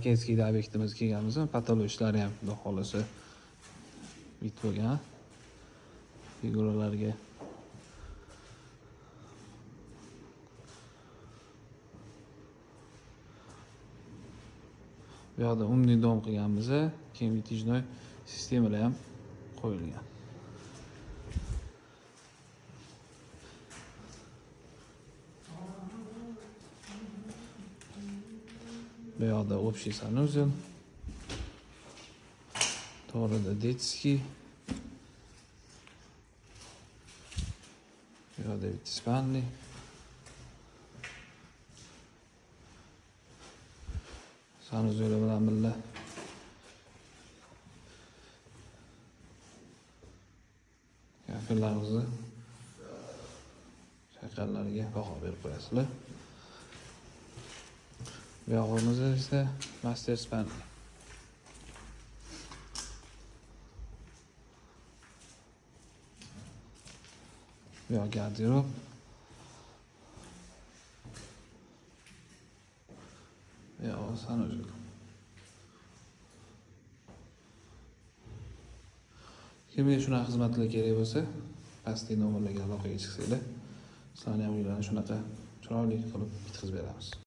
Kenskiyda obyektimizga kelganmiz. Patolog ishlari ham xudo xohlasa bitib bo'lgan. Figuralarga bu yoqda умный dom qilganmiz, keyin вытяжной sistemalar ham qo'yilgan. Bu yoqda общий санузел. To'g'rida детский. Bu yoqda bitta спальный. Санузел bilan birga kafelarimizni shayqallarga baho berib qo'yasizlar. Bu yog'imiz esa master спальный. Bu yoq garderob. Bu yog'i санузел. Kimga shunaqa xizmatlar kerak bo'lsa, pastdagi nomerlarga aloqaga chiqsanglar, sizlarni ham uylarni shunaqa chiroyli qilib bitkazib beramiz.